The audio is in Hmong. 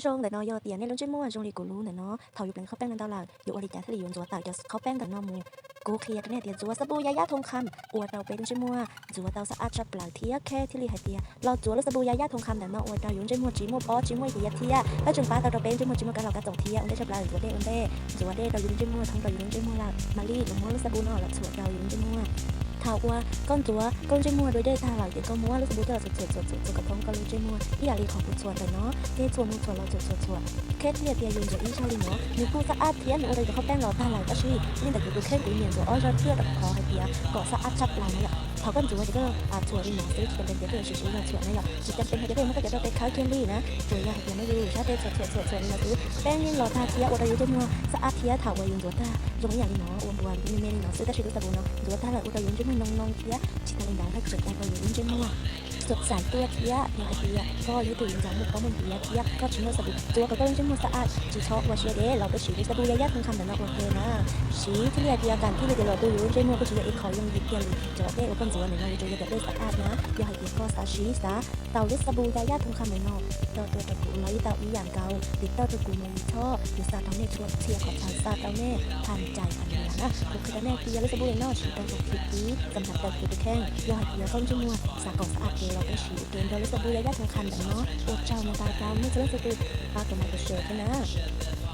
Zoo ntawm no yog tias nej lub ntsej muag zoo li kuv lub ntawm no, thaum yus pleev qhaub peeb ntau lawm yuav ua li cas thiaj li yuav ntxuav tawm cov qhaub peeb ntawm no mus? Kuv qhia rau nej tias ntxuav xab pub ya yab thoob kham ua rau peb lub ntsej muag ntxuav tau xab ab tshaj plaws thiab kheb thiaj li hais tias los ntxuav lub xab pub ya yab thoob kham ntawm no ua rau yus lub ntsej muag tsis muaj pob tsis muaj yias thiab pab tseem pab tau rau peb lub ntsej muag tsis muaj kab laus kab txoom thiab ua ntej tshaj plaws ntxuav dej ua ntej, ntxuav dej rau yus lub ntsej muag thoob rau yus lub ntsej muag lawm mam li los muab lub xab pub no los txhuam rau yus lub ntsej muag. Thaum uas koj ntxuav koj lub ntsej muag dua dej tag lawm ces koj muab lub xab pub coj los txhuam txhuam txhuam txhuam kom thoob koj lub ntsej muag ib yam li qhov kuv txhuam ntawm no, ces txhuam mus txhuam los txhuam txhuam txhuam, kheb thiaj tias yus ntxuav ib zaug li no nws kuj xab ab thiab nws ua rau yus qhaub peeb los tag lawm tab sis li ntawm kuv tus kheej kuv nyiam ntxuav ob zaug thiab rau qhov hais tias kom xab ab tshaj plaws na yom. Thaum koj ntxuav ces koj txhuam li no xwb tsis tas ntev tias koj yuav siv siv zog txhuam na yom, tsis tas ntev hais tias koj yuav muab koj cov rau tes khawb kiag li na, tsuas yog hais tias muab yus sab tes txhuam txhuam txhuam txhuam li no xwb peb yeej los tag thiab ua rau yus ntsej muag xab ab thiab thaum uas yus ntxuav tag zoo ib yam li no ua npuas me me li no xwb tab sis lub xab pub no ntxuav tag lawm ua rau yus ntsej muag noo noo thiab tsis tas li ntawd haj tseem ua rau yus lub ntsej muag xuam xaiv tuaj thiab yog hais tias koj yog ib tug yuav ntxuav muaj pob muaj yias thiab koj tsis muaj xab pub ntxuav kom koj lub ntsej muag xab ab tsis txhob ua siab deb los peb siv lub xab pub ya yab thoob kham ntawm no ua ke na. Siv thiaj li hais tias kam thiaj li tias los tu yus lub ntsej muag kuj tsis yog ib qho yooj yim kiag li. Cov dej uas koj ntxuav ntawm no yuav tsum yog cov dej xab ab na, yog hais tias koj xav siv xav tau lub xab pub ya yab thoob kham ntawm no tau tuaj rau kuv los yeej tau ib yam nkaus, tiv tauj rau kuv mus yus txhob yuav xa rau nej txhua txhia qhov chaw xa rau nej tham cai tham li lawm na. Kuv qhia rau nej tias lub xab pub li no siv rau zaum thib ib xam phaj tawm kuv tus kheej, yog hais tias koj lub ntsej muag xav kom xab ab ces los peb siv ua ke nrog lub xab pub ya yab thoob kham ntawm no. Ua tsaug ntau rau nej txhua leej txhua tus pab kom mus tus share thiab na.